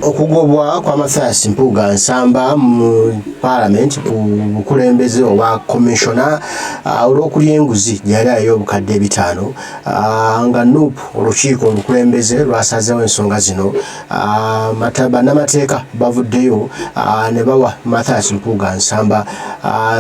Okugobwa kwa Mathias Mpuuga Nsamba mu Parliament ku bukulembeze oba commissioner olw'okulya enguzi gyeyali ayo obukadde 500, nga NUP olukiiko olukulembeze lwasazeewo ensonga zino, bannamateeka bavuddeyo ne bawa Mathias Mpuuga Nsamba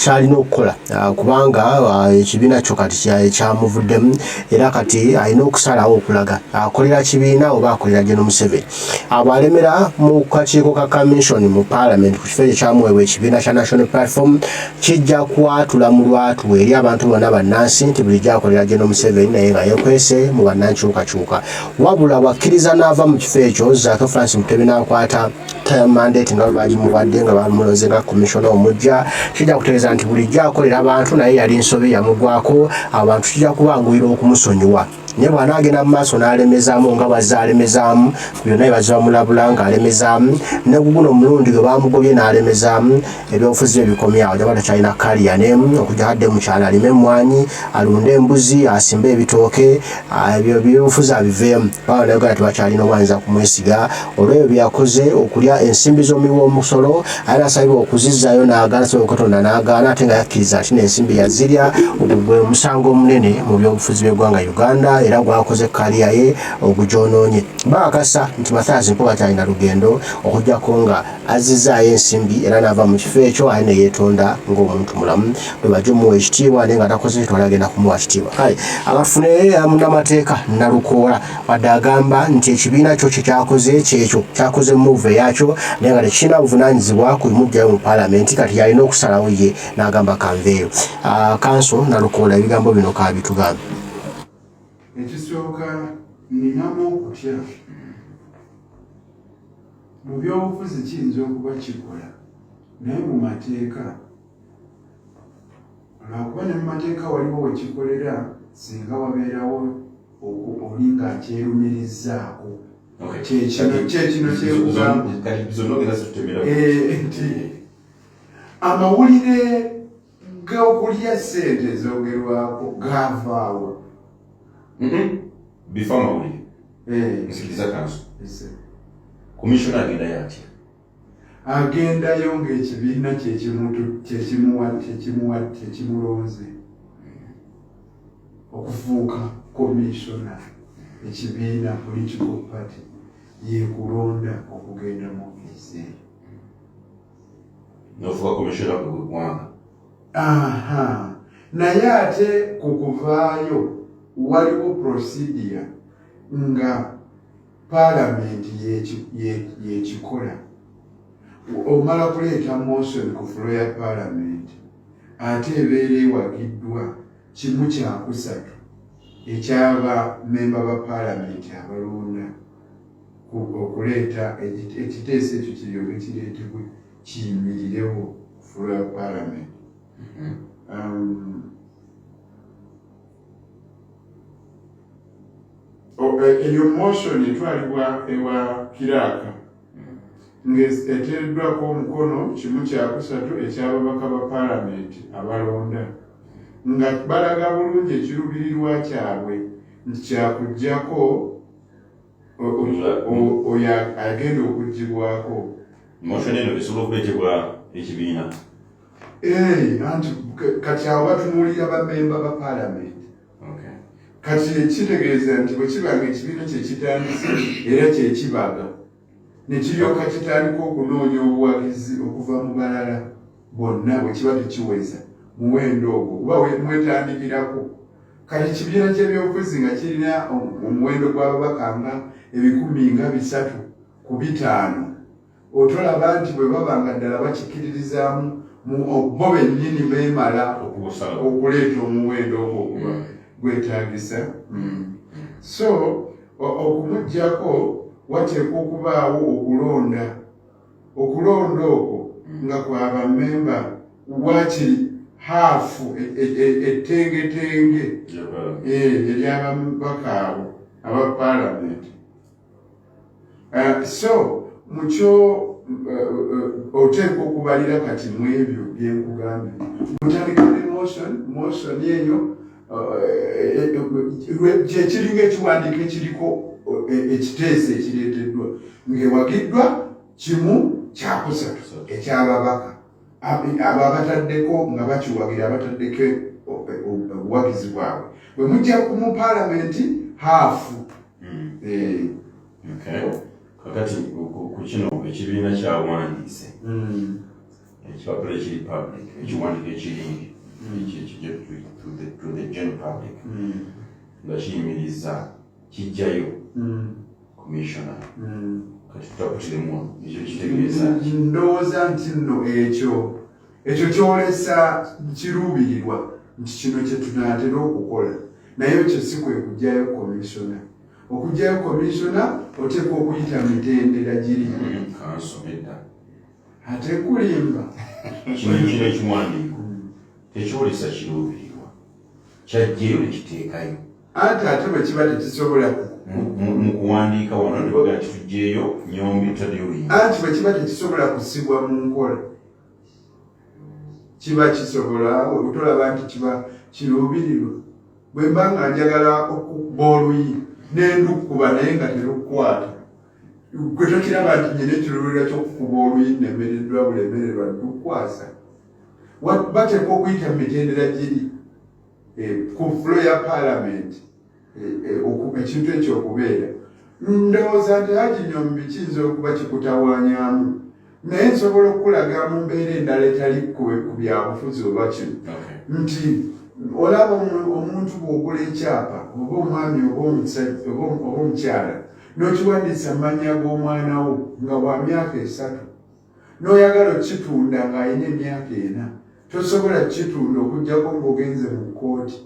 kyalina okukola, kubanga ekibiina kyo kati kyamuvuddemu era kati alina okusalawo okulaga akolera kibiina oba akolera General Museveni. Abo alemera mu kakiiko ka commission mu Parliament ku kifo ekyo kyamuweebwa ekibiina kya National Platform, kijja kwatula mu lwatu eri abantu bonna bannansi nti bulijjo akolera General Museveni naye nga yekwese mu bannankyukakyuka. Wabula wakkiriza n'ava mu kifo ekyo, Zaake Francis Mutebi n'akwata mandate nga bagimuwadde nga bamuloze nga commissioner omujja, kijja kutegeeza nti bulijjo akolera abantu naye yali nsobi yamugwako, abantu kijja kubanguyira okumusonyiwa. Naye bw'anaagenda mu maaso n'alemezaamu nga bw'azze alemezaamu byonna bye bazze bamulabula ng'alemezaamu, ne guguno omulundi gwe bamugobye n'alemezaamu, ebyobufuzi bye bikomye awo. Jaba takyalina kaliya n'emu okujja adde mu kyalo alime emmwanyi, alunde embuzi, asimbe ebitooke, ebyo ebyobufuzi abiveemu. Bannayuganda tebakyalina obwayinza kumwesiga olw'ebyo bye yakoze okulya ensimbi z'omuwi w'omusolo, ate n'asabibwa okuzizzaayo n'agaana, asabibwa okwetonda n'agaana, ate nga yakkiriza nti n'ensimbi yazirya. Ogwo gwe musango omunene mu byobufuzi by'eggwanga Uganda era gwakoze kaliya ye ogugyonoonye. Bakakasa nti Mathias Mpuuga talina lugendo okuggyako nga azzizaayo ensimbi era n'ava mu kifo ekyo ate ne yeetonda ng'omuntu mulamu lwe bajja omuwa ekitiibwa, naye nga takoze ekyo tewali agenda kumuwa kitiibwa. Kale abafune munnamateeka Nalukoola wadde agamba nti ekibiina kyo kye kyakoze kyekyo kyakoze move eyakyo naye nga tekirina buvunaanyizibwa kumuggyayo mu Paalamenti, kati yalina okusalawo ye n'agamba kanveeyo. Kanso Nalukoola ebigambo bino kabitugambe. Ekisooka ninamu okutya mu byobufuzi kiyinza okuba kikola, naye mu mateeka, lwakuba ne mu mateeka waliwo wekikolera singa wabeerawo oli ng'akyerumirizaako. Kyekino kyekugamba nti amawulire g'okulya ssente ezogerwako gavaawo. Before amawulire, nsikiriza kanso, commissioner agendayo atya? Agendayo ng'ekibiina kyekimulonze okufuuka commissioner. Ekibiina, political party, yekulonda okugenda mu ofiisi eyo. Nofuuka commissioner gw'eggwanga. Aha, naye ate ku kuvaayo waliwo procedure nga Paalamenti yekikola. Omala kuleeta motion ku floor ya Paalamenti, ate ebeera ewagiddwa 1/3 ekyaba memba ba Paalamenti abalonda okuleeta ekiteeso ekyo kiryoke kireetebwe kiyimirirewo ku floor ya Paalamenti. Eyo motion etwalibwa ewa kiraaka ng'eteereddwako omukono 1/3 eky'ababaka ba Paalamenti abalonda, nga balaga bulungi ekiruubirirwa kyabwe nti kyakuggyako oyo agenda okuggyibwako. Motion eno esobola okuleetebwa ekibiina? Anti kati awo batunuulira bamemba ba Paalamenti. Kati kitegeeza nti bwe kiba nga ekibiina kyekitandise era kyekibaga ne kiryoka kitandika okunoonya obuwagizi okuva mu balala bonna, bwe kiba tekiweza muwendo ogwo kuba mwetandikirako, kati ekibiina ky'ebyobufuzi nga kirina omuwendo gw'ababaka nga 305,000, otolaba nti bwe baba nga ddala bakikkiririzaamu bo bennyini beemala okuleeta omuwendo ogwo okuba gwetaagisa. So okumuggyako wateekwa okubaawo okulonda, okulonda okwo nga kwa bamemba wakiri haafu ettengetenge eryababaka abo aba Paalamenti. So mukyo oteekwa okubalira kati mu ebyo byenkugambye, mutandika ne motion. Motion eyo kyekiringa ekiwandiiko ekiriko Ekiteeso ekireeteddwa ng'ewagiddwa 1/3 ekyababaka abo abataddeko nga bakiwagira, abataddeko obuwagizi bwabwe, bwe mujja mu paalamenti half. Kakati ku kino ekibiina kyawandiise ekipapula ekiri public, ekiwandiiko ekiringi ekijja to the general public nga kiyimiriza, kijjayo commissioner. Kati tutakutiremu, ekyo kitegeeza ki? Ndowooza nti nno ekyo kyolesa kiruubirirwa nti kino kye tunaatera okukola, naye ekyo si kwe kugjayo commissioner. Okugjayo commissioner oteekwa okuyita mitendera giri. Kanso nedda. Ate kulimba. Kino ekiwandiiko tekyolesa kiruubirirwa, kyajjeyo nekiteekayo. Anti ate bwe kiba tekisobola Mu kuwandiika wano ne bagamba nti tugyeyo Nyombi, tutaddeyo luyimba. Anti bwe kiba tekisobola kusibwa mu nkola, kiba kisobola otolaba nti kiba kiruubirirwa. Bwe mba nga njagala okukuba oluyi nendukkuba naye nga terukukwata, gwe tokiraba nti nyina ekiruubirirwa ky'okukuba oluyi nnemereddwa bulemererwa ndukwasa? Bateekwa okuyita mu mitendera giri ku floor ya paalamenti ekintu ekyo okubeera. Ndowooza nti Haji Nyombi kiyinza okuba kikutawaanyaamu, naye nsobola okukulaga mu mbeera endala etali ku byabufuzi oba kino nti olaba omuntu bw'ogula ekyapa oba omwami oba omukyala n'okiwandiisa mu mannya g'omwana wo nga wa myaka 3, n'oyagala okitunda ng'alina emyaka 4, tosobola kukitunda okuggyako ng'ogenze mu kkooti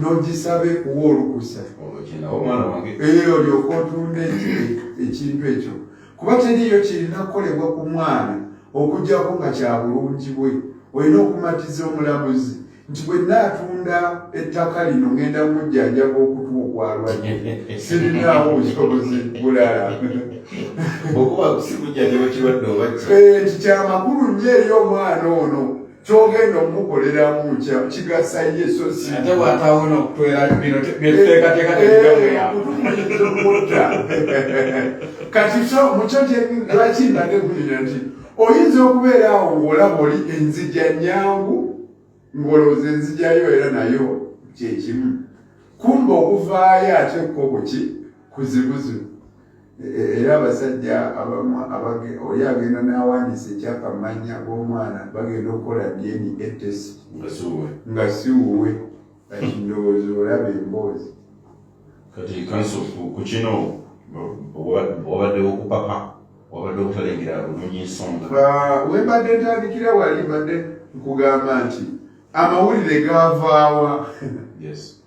n'ogisaba ekuwa olukusa olyoka otunda ekintu ekyo, kuba teriiyo kirina kukolebwa ku mwana okuggyako nga kya bulungi bwe. Olina okumatiza omulamuzi nti bwe nnaatunda ettaka lino ngenda mujjanjaba okutu okwalwadde, sirinaawo busobozi bulala. Nti kyamakulu nnyo eri omwana ono kyogenda omukoleramu kigasa ye, so si ate bw'ataawona okutwera bino byetuteekateeka tebigamuyamba. Kati so mukyo lwaki mbadde nkunyumya nti oyinza okubeera awo ng'olaba oli enzija nnyangu, ng'olowooza enzijayo era nayo kyekimu, kumba okuvaayo ate kko buki kuzibuzibu. Era abasajja abamu oli agenda n'awandiisa ekyapa mu mannya g'omwana, bagenda okukola DNA test nga si wuwe. Kati ndowooza olaba emboozi. Kati kanso ku kino wabaddewo okupapa, wabadde okutalengera bulungi nsonga. Wembadde ntandikira wali mbadde nkugamba nti amawulire gavaawa? Yes,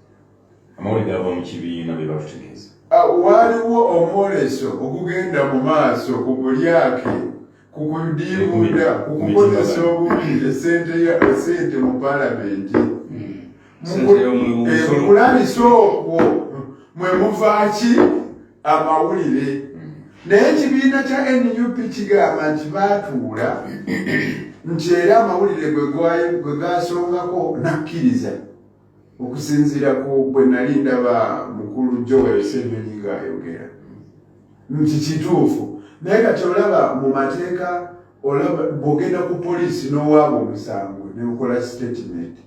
amawulire gava mu kibiina bye batutegeeza. Waaliwo omwoleso ogugenda mu maaso ku bulyake, ku kudiibunda, ku kukozesa obubi esente mu paalamenti. Mu kulabisa okwo mwe muvaaki amawulire, naye ekibiina kya NUP kigamba nti baatuula nti era amawulire gwe gasongako nakkiriza okusinziira ku bwe nali ndaba mukulu Joel Ssenyonyi ng'ayogera nti kituufu. Naye kati olaba mu mateeka, olaba bw'ogenda ku poliisi n'owaaba omusango neokola statement,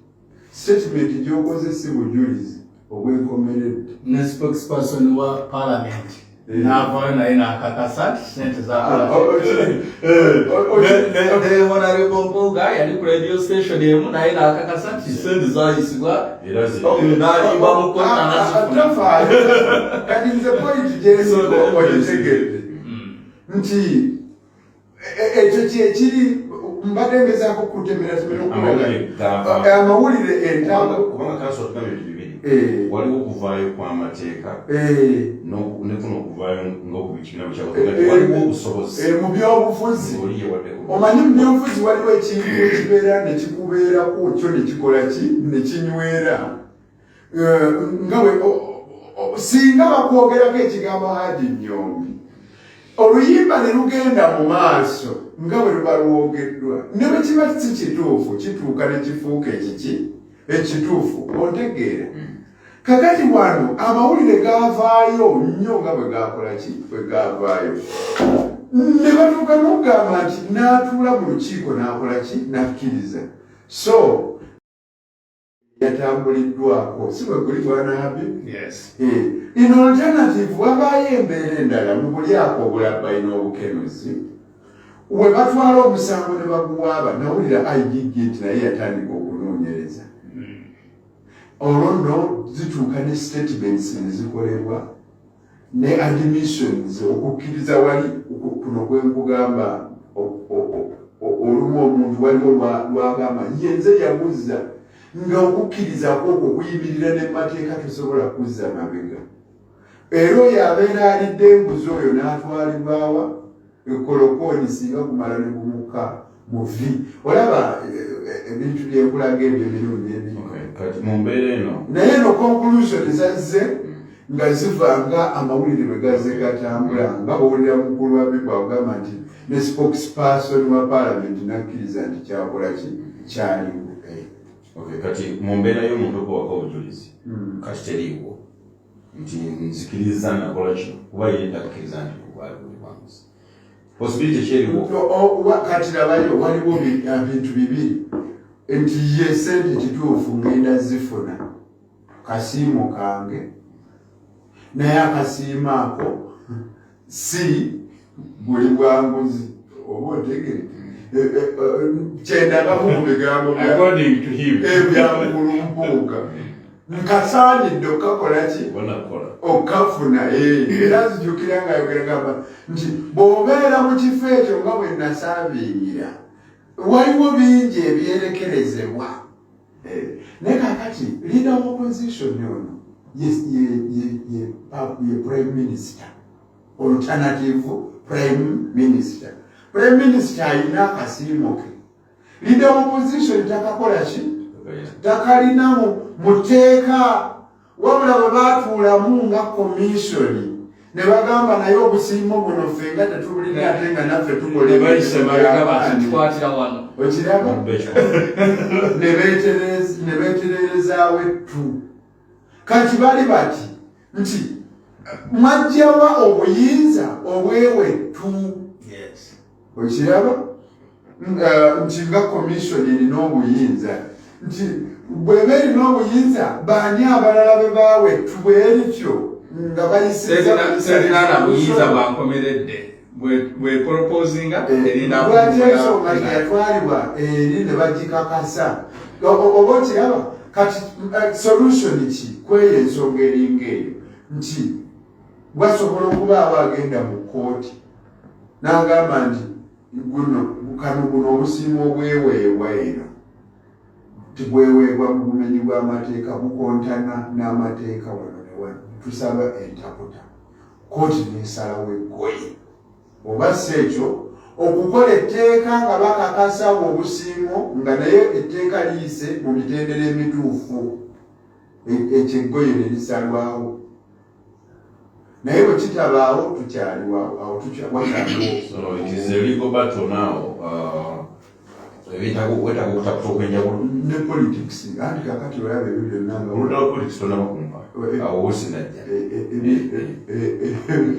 statement gy'okoze si bujulizi obwenkomeredde. Ne spokesperson wa parliament n'avaayo naye n'akakasa nti sente zakola. Ne Honorable Mpuuga yali ku radio station emu naye n'akakasa nti sente zayisibwa, n'alimba mu kkooti anazifuna. Tofaayo. Kati nze point gyensiko ogitegedde nti ekyo kyekiri mbadde ngezaako kutemeratemera okulaga amawulire entambo. Kubanga kanso otugambye ebintu bibiri. Waliwo okuvaayo kw'amateeka ne kuno okuvaayo ng'okubikibiina bwe waliwo obusobozi mu byobufuzi. Oli yewaddeko. Omanyi mu byobufuzi waliwo ekintu ekibeera nekikubeerako kyo nekikola ki nekinywera. Nga bwe singa bakwogerako ekigambo Haji Nyombi, oluyimba ne lugenda mu maaso nga bwe luba lwogeddwa, ne bwe kiba si kituufu kituuka ne kifuuka ekiki ekituufu, ontegeera? Kakati wano amawulire gavaayo nnyo nga bwe gakola ki, bwe gavaayo ne batuuka n'okugamba nti n'atuula mu lukiiko n'akola ki, n'akkiriza. So yatambuliddwako, si bwe guli, bwana Habib? Yes. In alternative, wabaayo embeera endala mu bulyako obulabbayi n'obukenuzi we batwala omusango ne baguwaaba. Nawulira IGG nti naye yatandika okunoonyereza. Olwo nno zituuka ne statements ne zikolebwa ne admissions, okukkiriza. Wali kuno kwe nkugamba, olumu omuntu waliwo lwagamba ye nze yamuzza, nga okukkiriza kwokwo kuyimirira ne mateeka, tosobola kuzza mabega. Era oyo abeera alidde enguzi oyo n'atwalibwawa ekolokooni, singa kumala ne gumukka muvi. Olaba ebintu byenkulaga ebyo emirundi ebiri. Kati mu mbeera eno, naye no conclusion zazze nga ziva nga amawulire bwe gazze gatambula, nga bwowulira mukulu wa bibu agamba nti ne spokesperson wa parliament nakkiriza nti kyakola ki, kyaliwo. Okay, kati mu mbeera y'omuntu okuwako obujulizi kati teriiwo nti nzikiriza nakola kino, kuba ye takkiriza nti bwali buli bwanguzi, possibility kyeriwo? Kati labayo, waliwo bintu bibiri, nti ye sente kituufu ngenda zifuna kasiimo kange, naye akasiimo ako si buli bwanguzi, oba otegere kyendabamu mu bigambo According to him. Ebya mukulu Mpuuga, nkasaanidde okukakola ki? Bonakukola. Okukafuna. Era nzijukira nga ayogera gamba nti bw'obeera mu kifo ekyo nga bwe nasaabiingira, waliwo bingi ebyerekerezebwa. Naye kakati leader of opposition ono ye prime minister, alternative prime minister. Prime minister alina akasiimo ke, leader of opposition takakola ki, takalina mu tteeka. Wabula bwe baatuulamu nga commission ne bagamba, naye obusiimo buno ffe nga tetubulina, ate nga naffe tukola Ne bayisa emirimu mabega gy'abaana. Bati tukwatira wano. Okiraba, ne beetererezaawo ettu. Kati bali bati nti mwajjawa obuyinza obwewettu? Okiraba, nti nga commission erina obuyinza, nti bweba erina obuyinza, baani abalala be baawettu bwerityo nga bayisiza? Terina na buyinza bwankomeredde bwe proposinga, erina. Lwaki ensonga teyatwalibwa eri ne bagikakasa? Oba okiraba, kati solution ki kweyo ensonga eringa eyo, nti wasobola okubaawo agenda mu kkooti n'agamba nti guno kano guno obusiimo obweweebwa eno tibweweebwa mu bumenyi bw'amateeka, bukontana n'amateeka wano ne wano, tusaba entaputa. Kooti nesalawo eggoye, oba si ekyo okukola etteeka nga bakakasa obusiimo, nga naye etteeka liyise mu mitendera emituufu, ekyo eggoye ne lisalwawo. Naye bwe kitabaawo, tukyaliwo awo, wakyaliwo. So it is a legal battle now. Wetaaga okutaputa okw'enjawulo. Ne politics, anti kakati olaba ebyo byonna nga Oludda lwa politics tonaba kumpa, awo wo sinajja.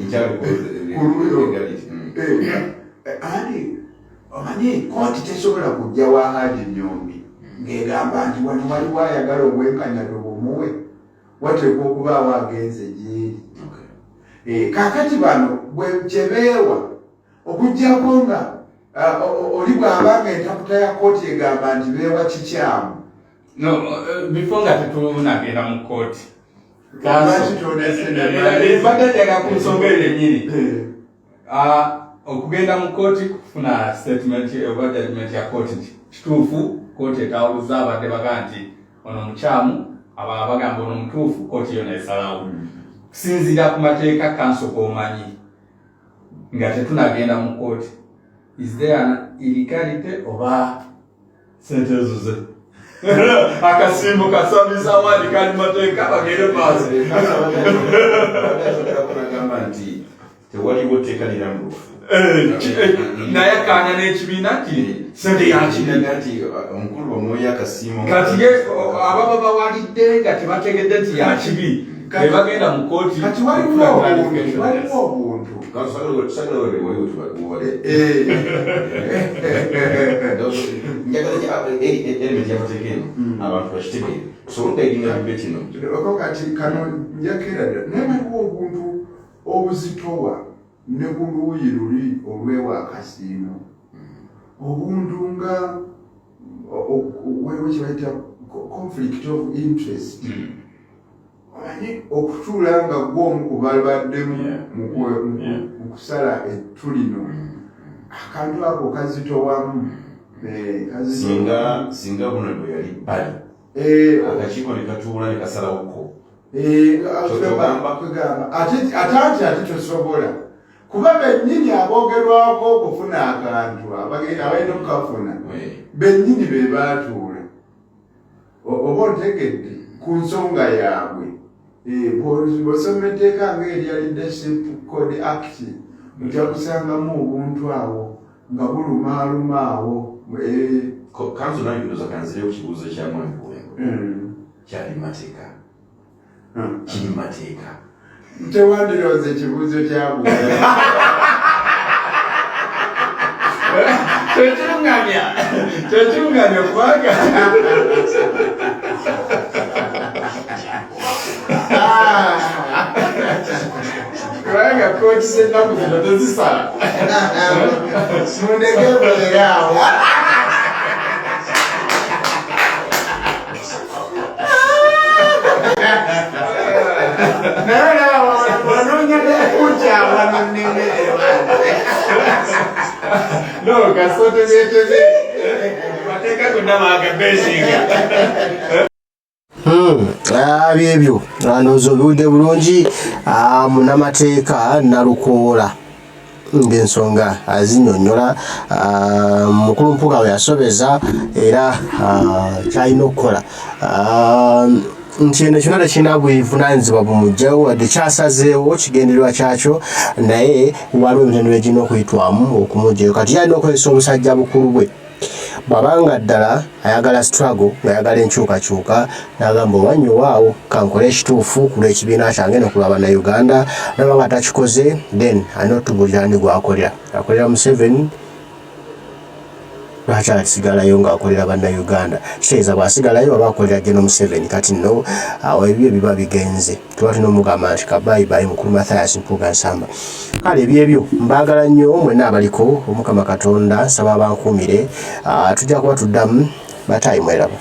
Nkyali ku legality. Anti omanyi kooti tesobola kujja wa Haji Nyombi ng'egamba nti wano waliwo ayagala obwenkanya tubumuwe, wateekwa okubaawo agenze gyeri. Kaakati bano bwe kyebeewa okugjako nga oli bw'abanga entaputa ya kooti egamba nti beewa kikyamu. No, before nga tetunagenda mu kooti, Lwaki tonese ne- mbadde njagala ku nsonga eyo yennyini. Okugenda mu kooti kufuna statement oba judgment ya kooti nti kituufu, kooti etawuluza abadde baga nti ono mukyamu, abalala bagamba ono mutuufu, kooti yo nesalawo kusinziira ku mateeka. Kanso g'omanyi nga tetunagenda mu kooti, is there an illegality oba sente ezo ze akasimbo kasabisa wadi kali mateeka, bagende maaso? Nagamba nti tewaliwo tteeka lirambulukufu. Naye akkaanya n'ekibiina nti sente yakibiina nti omukulu bamwoyo akasiimo. Kati ye ababa bawalidde nga tebategedde nti yakibi, bebagenda mu kooti. Kati waliwo obuntu, waliwo obuntu. Njagala element y'amateeka eno abantu bakitegeere, tusobole okuguidinga debate eno. Oko kati kano njakera ddala, naye waliwo obuntu obuzitowa ne ku luuyi luli olwewa akasiimo, obuntu nga waliwo kye bayita conflict of interest. Omanyi okutuula nga gwe omu ku babaddemu mu kusala ettu lino, akantu ako kazitowamu. Kazitowamu. Singa buno bwe yali bbali, akakiiko ne katuula ne kasalawoko. Ky'ogamba? Kwegamba ate anti ate tosobola kuba bennyini aboogerwako okufuna akantu abalina okukafuna, bennyini be baatuula. Oba ontegedde ku nsonga yaabwe. Bw'osoma etteeka ng'erya Leadership Code Act, ojja kusangamu obuntu awo nga bulumaaluma awo. Kanso nange ndoza kanzireyo ku kibuuzo ekya mwami Buwembo. Kyali mateeka, kiri mateeka? Tewandirooza ekibuuzo kyabuuza. Kyekiruŋŋamya kubanga kooti z'ennaku zino tezisala. Mundeke mbeere awo. Naye olaba wanoonya n'okukyawa nonnemererwa. No kasotebyetebe mateeka gonna bagabezinga. Byebyo ndowooza obiwulidde bulungi. Munnamateeka Nalukoola ng'ensonga azinnyonnyola, mukulu Mpuuga we yasobeza era kyalina okukola nti eno kyonna tekirina buvunaanyizibwa bumugjawo, wadde kyasazeewo kigendererwa kyakyo, naye waliwo emitendera egirina okuyitwamu okumugjayo. Kati ye alina okukozesa obusajja bukulu bwe, bw'abanga ddala ayagala struggle, ng'ayagala enkyukakyuka, n'agamba owannyo waawo kankole ekituufu ku lw'ekibiina kyange n'okulwa Bannayuganda. Naba nga takikoze, then alina otubuulira ani gwakolera. Akolera Museveni, lwaki asigalayo ng'akolera Bannayuganda? Kitegeeza bw'asigalayo aba akolera General Museveni. Kati nno awo ebyo biba bigenze, tuba tulina omugamba nti kabayibayi mukulu Mathias Mpuuga Nsamba. Kale ebyebyo, mbaagala nnyo mwenna abaliko. Omukama Katonda nsaba abankuumire. Tujja kuba tuddamu batayi mweraba.